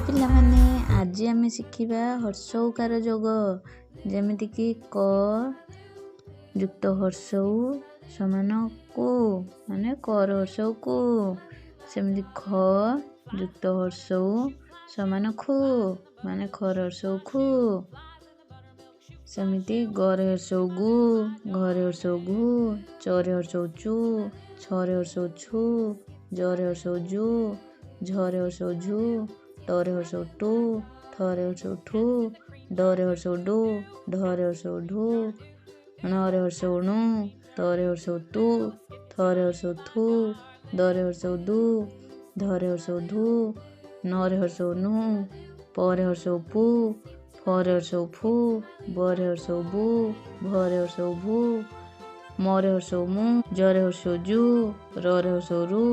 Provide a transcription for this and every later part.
ହାଏ ପିଲାମାନେ, ଆଜି ଆମେ ଶିଖିବା ହର୍ଷଉକାର ଯୋଗ। ଯେମିତିକି କ ଯୁକ୍ତ ହର୍ଷଉ ସମାନ କୁ, ମାନେ କର ହର୍ଷଉ କୁ। ସେମିତି ଖ ଯୁକ୍ତ ହର୍ଷଉ ସମାନ ଖୁ, ମାନେ ଖର ହର୍ଷଉ ଖୁ। ସେମିତି ଗରେ ହର୍ଷଉ ଗୁ, ଘରେ ହର୍ଷଉ ଘୁ, ଚରେ ହର୍ଷଉ ଚୁ, ଛରେ ହର୍ଷଉ ଛୁ, ଜରେ ହର୍ଷଉ ଜୁ, ଝରେ ହର୍ଷଉ ଝୁ, ଟରେ ହର୍ଷଉ ଟୁ, ଠରେ ହର୍ଷଉ ଠୁ, ଡରେ ହର୍ଷଉ ଡୁ, ଢରେ ହର୍ଷଉ ଢୁ, ଣରେ ହର୍ଷଉ ଣୁ, ତରେ ହର୍ଷଉ ତୁ, ଥରେ ହର୍ଷଉ ଥୁ, ଦରେ ହର୍ଷଉ ଦୁ, ଧରେ ହର୍ଷଉ ଧୁ, ନରେ ହର୍ଷଉ ନୁ, ପରେ ହର୍ଷଉ ପୁ, ଫରେ ହର୍ଷଉ ଫୁ, ବରେ ହର୍ଷଉ ବୁ, ଭରେ ହର୍ଷଉ ଭୁ, ମରେ ହର୍ଷଉ ମୁ, ଜରେ ହର୍ଷଉ ଜୁ, ରରେ ହର୍ଷଉ ରୁ,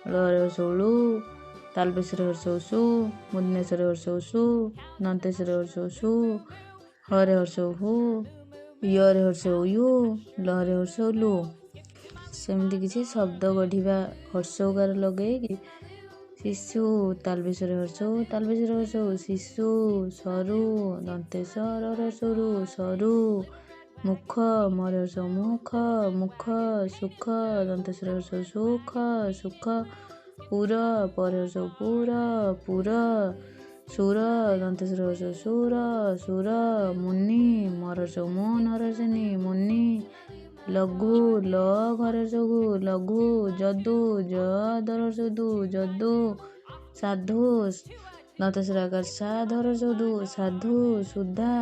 ଳରେ ହର୍ଷଉ ଳୁ, ତାଲବେଶରେ ହର୍ଷଉ ସୁ, ମୁଦନେଶରେ ହର୍ଷଉ ସୁ, ଦନ୍ତେଶରେ ହର୍ଷଉ ସୁ, ହରେ ହର୍ଷଉ ହୁ, ୟରେ ହର୍ଷଉ you, ଲରେ ହର୍ଷଉ ଲୁ। ସେମିତି କିଛି ଶବ୍ଦ ଗଢ଼ିବା ହର୍ଷଉକାର ଲଗେଇକି। ଶିଶୁ, ତାଲବେଶରେ ହର୍ଷଉ, ତାଲବେଶରେ ହର୍ଷଉ ଶିଶୁ। ସରୁ, ଦନ୍ତେଶ ର ହର୍ଷଉ ସରୁ। ମୁଖ, ମରେ ହର୍ଷଉ ମୁଖ, ମୁଖ। ସୁଖ, ଦନ୍ତେଶରେ ହର୍ଷଉ ସୁଖ, ସୁଖ। ପୁର, ପରେ ହର୍ଷଉ ପୁର, ପୁର। ସୁର, ଦନ୍ତେଶରେ ହର୍ଷଉ ସୁର, ସୁର। ମୁନି, ମର ହର୍ଷଉ ମୁ, ନର ହର୍ଷନି ମୁନି। ଲଘୁ, ଲ ଘରେ ହର୍ଷଉ ଲଘୁ। ଯଦୁ, ଜ ଦର ହର୍ଷଉ ଦୁ, ଯଦୁ। ସାଧୁ, ଦନ୍ତେଶର ଆକାର ସା, ଧର ହର୍ଷଉ ଦୁ, ସାଧୁ। ସୁଧା,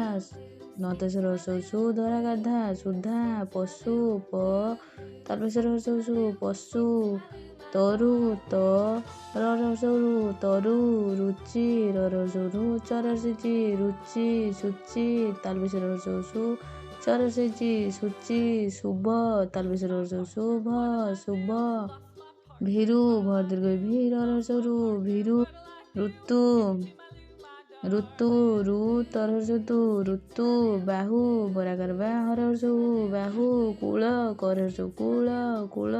ଦନ୍ତେଶର ହର୍ଷଉ ସୁ, ଧରା ଗାଧା, ସୁଧା। ପଶୁ, ପ ତାଲବେଶର ହର୍ଷଉ ସୁ, ପଶୁ। ତରୁ, ତ ର ହର୍ଷଉ ରୁ, ତରୁ। ରୁଚି, ର ହର୍ଷଉ ରୁ, ଚ ହର୍ଷଇ ରୁଚି। ସୂଚି, ତାଲବେଶର ହର୍ଷଉ ସୁ, ଚ ହର୍ଷଇ ସୂଚି। ଶୁଭ, ତାଲବେଶର ହର୍ଷଉ ଶୁଭ, ଶୁଭ। ଭୀରୁ, ଭ ଦୀର୍ଘ ଭି, ର ହର୍ଷଉ ରୁ, ଭୀରୁ। ଋତୁ, ଋତୁ, ରୁ ତର ହର୍ଷଉ ତୁ, ଋତୁ। ବାହୁ, ବରାକାର ବା, ହର ହର୍ଷଉ ବାହୁ। କୂଳ, କର ହର୍ଷଉ କୂଳ, କୂଳ।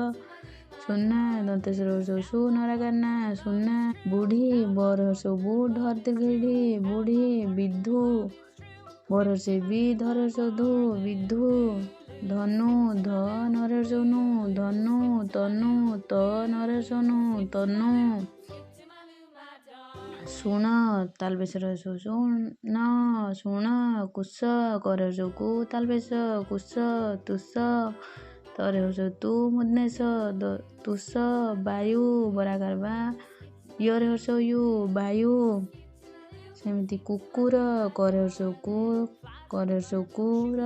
ସୁନା, ଦନ୍ତେଶର ହର୍ଷଉ ସୁ, ନରାକାର ନା, ସୁନା। ବୁଢ଼ୀ, ବର ହର୍ଷଉ ବୁ, ଢର ଦୀର୍ଘ ଢି, ବୁଢ଼ୀ। ବିଧୁ, ବର ହର୍ଷଇ ବି, ଧର ହର୍ଷଉ ଧୁ, ବିଧୁ। ଧନୁ, ଧ ନରେ ହର୍ଷଉ ନୁ, ଧନୁ। ତନୁ, ତ ନରେ ହର୍ଷଉ ନୁ, ତନୁ। ଶୁଣ, ତାଲବେଶର ହର୍ଷଉ ଶୁଣ, ଶୁଣ। କୁଶ, କର ହର୍ଷଉ କୁ, ତାଲବେଶ, କୁଶ। ତୁଷ, ତରେ ହର୍ଷଉ ତୁ, ମୁଦନେଶ, ତୁଷ। ବାୟୁ, ବରାକାର ବା, ୟରେ ହର୍ଷଉ you, ବାୟୁ। ସେମିତି କୁକୁର, କରେ ହର୍ଷଉ କୁ, କରେ ହର୍ଷଉ କୁର,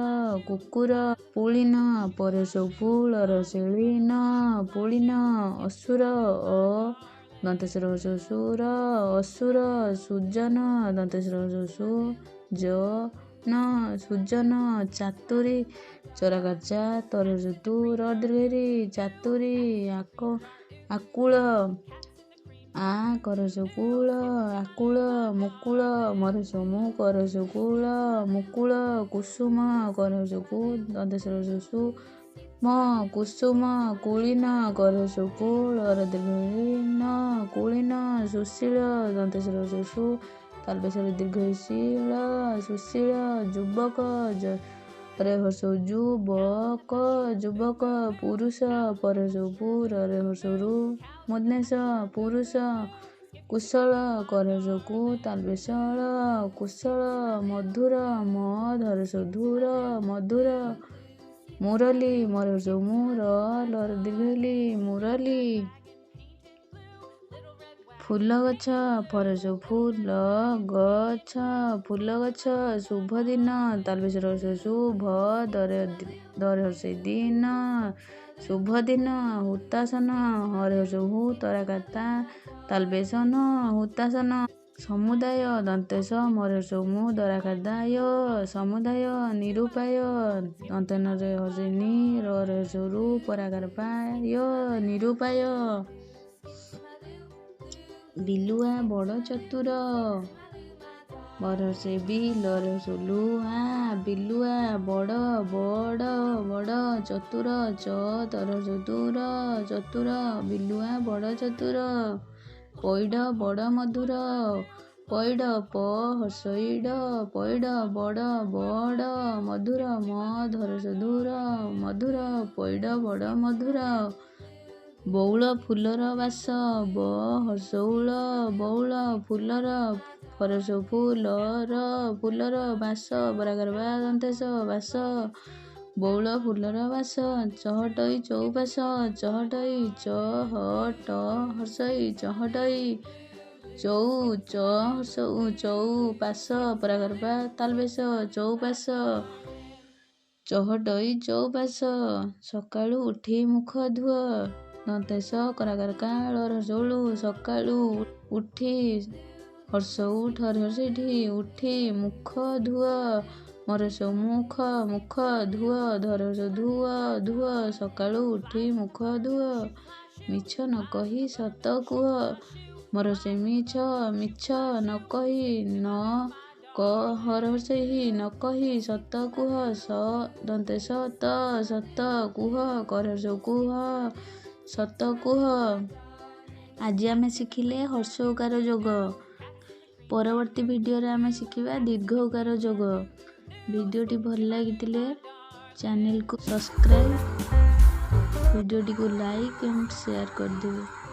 କୁକୁର। ପୁଳିନ, ପରେ ହର୍ଷଉ ପୁଳର ଶିଳିନ, ପୁଳିନ। ଅସୁର, ଅ ଦନ୍ତେଶର ହର୍ଷଉ ସୁର, ଅସୁର। ସୁଜନ, ଦନ୍ତେଶର ହର୍ଷଉ ସୁ, ଜ ନ, ସୁଜନ। ଚାତୁରୀ, ଚରାକାର ଚା, ତର ହର୍ଷଉ ତୁ, ର ଦୀର୍ଘ ଚାତୁରୀ। ଆକୁଳ, ଆ କର ହର୍ଷଉ କୁଳ, ଆକୁଳ। ମୁକୁଳ, ମର ହର୍ଷଉ ମୁ, କର ହର୍ଷଉ କୁଳ, ମୁକୁଳ। କୁସୁମ, କର ହର୍ଷଉ କୁ, ଦନ୍ତେଶର ହର୍ଷଉ ସୁ, ମ, କୁସୁମ। କୁଳୀନ, କର ହର୍ଷଉ କୁ, ଳର ଦୀର୍ଘ ନ, କୁଳୀନ। ସୁଶୀଳ, ଦନ୍ତେଶର ହର୍ଷଉ ସୁ, ତାଲବେଶର ଦୀର୍ଘ ଶୀଳ, ସୁଶୀଳ। ଯୁବକ, ରେ ହର୍ଷଉ ଯୁ, ବ କ, ଯୁବକ। ପୁରୁଷ, ପରେ ହର୍ଷଉ ପୁ, ରରେ ହର୍ଷଉ ରୁ, ମୁଦନେଶ, ପୁରୁଷ। କୁଶଳ, କର ହର୍ଷଉ କୁ, ତାଲବେଶ ଳ, କୁଶଳ। ମଧୁର, ମ ଧର ହର୍ଷଉ ଧୁର, ମଧୁର। ମୁରଲୀ, ମର ହର୍ଷଉ ମୁ, ର ଲର ଦୀର୍ଘ ଲି, ମୁରଲୀ। ଫୁଲ ଗଛ, ଫରେ ହର୍ଷଉ ଫୁଲ ଗଛ, ଫୁଲ ଗଛ। ଶୁଭ ଦିନ, ତାଲବେଶର ହର୍ଷଉ ଶୁଭ, ଦରେ ଦରେ ହର୍ଷଇ ଦିନ, ଶୁଭ ଦିନ। ହୁତାସନ, ହରେ ହର୍ଷଉ ହୁ, ତରାକାର ତା, ତାଲବେଶ ନ, ହୁତାସନ। ସମୁଦାୟ, ଦନ୍ତେଶ ମରେ ହର୍ଷଉ ମୁ, ଦରାକାର ଦାୟ, ସମୁଦାୟ। ନିରୁପାୟ, ଦନ୍ତେନରେ ହର୍ଷଇ ନି, ରରେ ହର୍ଷଉ ରୁ, ପରାକାର ପାୟ, ନିରୁପାୟ। ବିଲୁଆ ବଡ଼ ଚତୁର, ବର ହର୍ଷଇ ବି, ଲରେ ହର୍ଷଉ ଲୁ ଆ, ବିଲୁଆ। ବଡ଼, ବଡ଼, ବଡ଼। ଚତୁର, ଚ ତର ହର୍ଷଉ ତୁର, ଚତୁର। ବିଲୁଆ ବଡ଼ ଚତୁର। ପଇଡ଼ ବଡ଼ ମଧୁର। ପଇଡ଼ ପ ହର୍ଷଇ ଡ଼ ପଇଡ଼ ବଡ଼ ବଡ଼ ମଧୁର ମ ଧରସ ଧୁର ମଧୁର ପଇଡ଼ ବଡ଼ ମଧୁର। ବଉଳ ଫୁଲର ବାସ ବ ହର୍ଷଉଳ ବଉଳ ଫୁଲର ଫରସ ଫୁଲର ଫୁଲର ବାସ ବରାଗର ବା ଦନ୍ତେଶ ବାସ ବଉଳ ଫୁଲର ବାସ। ଚହଟଇ ଚଉପାଶ ଚହଟଇ ଚ ହ ଟ ହର୍ଷଇ ଚହଟଇ ଚଉ ଚ ହର୍ଷଉ ଚଉ ପାଶ ପରାଗର ପା ତାଲବେଶ ଚଉପାଶ ଚହଟଇ ଚଉପାଶ। ସକାଳୁ ଉଠି ମୁଖ ଧୁଅ ଦନ୍ତେଶ କରାଗାର କାଳ ରସଉଳୁ ସକାଳୁ ଉଠି ହର୍ଷଉ ଠରେ ହର୍ଷଇଠି ଉଠି ମୁଖ ଧୁଅ ମରସ ମୁଖ ମୁଖ ଧୁଅ ଧରସ ଧୁଅ ଧୁଅ ସକାଳୁ ଉଠି ମୁଖ ଧୁଅ। ମିଛ ନ କହି ସତ କୁହ ମରସେ ମିଛ ମିଛ ନ କହି ନ କ ହର ହର୍ଷଇ ନ କହି ସତ କୁହ ସ ଦନ୍ତେ ସ ତ ସତ କୁହ କର କୁହ ସତ କୁହ। ଆଜି ଆମେ ଶିଖିଲେ ହର୍ଷ ଉକାର ଯୋଗ। ପରବର୍ତ୍ତୀ ଭିଡ଼ିଓରେ ଆମେ ଶିଖିବା ଦୀର୍ଘ ଉକାର ଯୋଗ। ଭିଡ଼ିଓଟି ଭଲ ଲାଗିଥିଲେ ଚ୍ୟାନେଲକୁ ସବସ୍କ୍ରାଇବ୍, ଭିଡ଼ିଓଟିକୁ ଲାଇକ୍ ଆଣ୍ଡ ସେୟାର କରିଦେବେ।